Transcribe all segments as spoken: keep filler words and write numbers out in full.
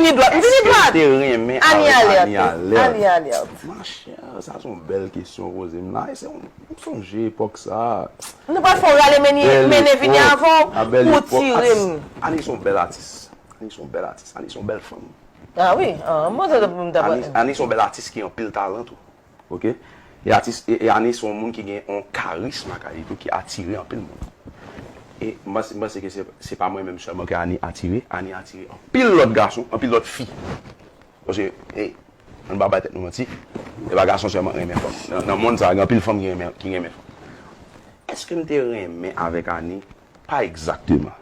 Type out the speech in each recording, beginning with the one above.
Vini dwat, vini dwat. Èske m te renmen avèk Anie Alerte? Anie Alerte. Manchè, sa se yon bèl kesyon w poze m la. E se yon, m sonje epòk sa. Nou pral fè w rale mennen vini avè w pou w tire m. Anie se yon bèl atis. Anie se yon bèl atis. Anie se yon bèl fanm. Ah wi, ah, mwen te pou m ta pral. Anie se yon bèl atis ki anpil talan tou. Oke? E atis, e, e Anie se yon moun ki gen yon karism lakay li tou ki atire anpil moun. E m panse, m panse ke se, se pa mwen menm sèlman ke Anie atire, Anie atire anpil lòt gason, anpil lòt fi. Paske, e, ann pa bay tèt nou manti, e pa gason sèlman k renmen fanm. Nan, nan mond sa a, gen anpil fanm ki renmen, ki renmen fanm. Èske m te renmen avèk Anie? Pa egzakteman.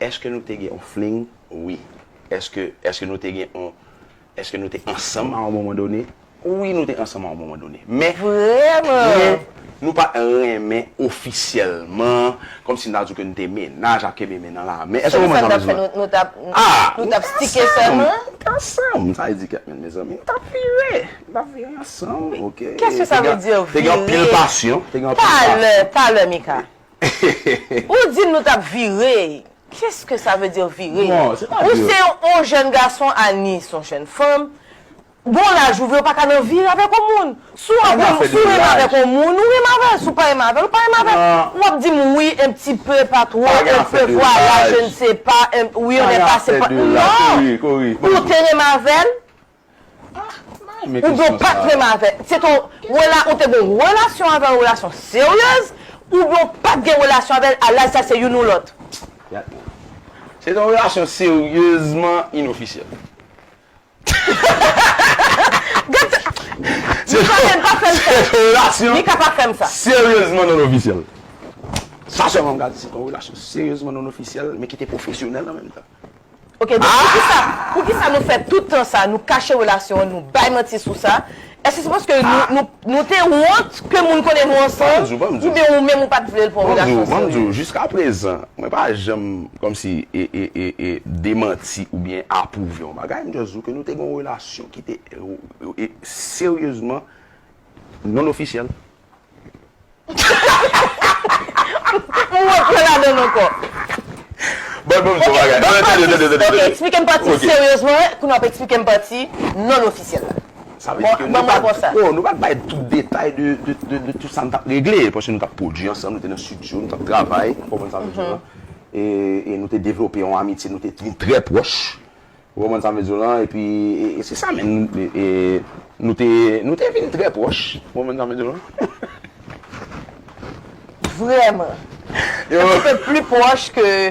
Èske nou te gen yon fling? Wi. Èske, èske nou te gen yon, èske nou te ansanm a yon moman done? Wi, nou te ansanm a yon moman done. Men, Vrèman? Men, nou pa t renmen ofisyèlman, kòmsi n ta di w ke nou te mennaj ap kenbe men nan lamen. Èske w konprann sa m vle di w la? Nou t ap, nou t ap stike sèlman? Nou t ansanm, sa vle di kèt men, mezanmi. Nou t ap vire. Nou t ap vire ansanm, oke? Qu'est-ce que ça veut dire vire? Te gen anpil pasyon, te gen anpil pasyon. Talè, talè, Mika. Ou di m nou t ap vire. Qu'est-ce que ça veut dire vire? Ou se yon jèn gason, Anie se yon jèn fanm. Bon laj ou vire, ou pa ka nan vire avèk yon moun. Si w renmen avèk yon moun, ou renmen avè l. Si w pa renmen avè l, ou pa renmen avè l. W ap di m wi, un petit peu, pas trop, un peu, voilà, je ne sais pas, wi, on n'est pas, c'est pas. Non! Ou te renmen avè l, oubyen w pa t renmen avè l. Se te yon rela, ou te gen yon relasyon avè l, yon relasyon seryez, oubyen w pa t gen relasyon avè l, a laj sa se youn ou lòt. Se te yon relasyon seryezman inofisyèl. Gad sa! Mika, men pa fè m sa! Mika, pa fè m sa! Seryezman non ofisyèl. Sa sèlman m ka di, se te yon relasyon seryezman non ofisyèl, men ki te pwofesyonèl an menm tan. Ok, donk poukisa, poukisa nou fè tout tan sa, nou kache relasyon an, nou bay manti sou sa? Èske se paske nou, nou, nou te wont ke moun konnen nou ansanm, oubyen ou menm ou pa t vle l pou yon relasyon serye? Ban m di w, ban m di w, jiskaprezan, mwen pa janm kòmsi e, e, e, e demanti oubyen apwouve yon bagay, m just di w ke nou te gen yon relasyon ki te e, e, seryezman non ofisyèl. M wè pran ladan l ankò. Bon, bon, bon, bagay. Tande, tande, tande, tande. Ok, eksplike m pati seryezman, kounye a w ap eksplike m pati non ofisyèl la. Sa vle di ke nou pa t, bon, nou pa t bay tout detay de, de, de, de tout sa n t ap regle, paske nou t ap pwodui ansanm, nou te nan estidyo, nou t ap travay, ou konprann sa m vle di w la? E, e nou te devlope yon amitye, nou te vin trè pwòch. Ou konprann sa m vle di w lan? Epi, e, e se sa menm, e, e, nou te, nou te vin trè pwòch. Ou konprann sa m vle di w lan? Vrèman. Un petit peu plus proche que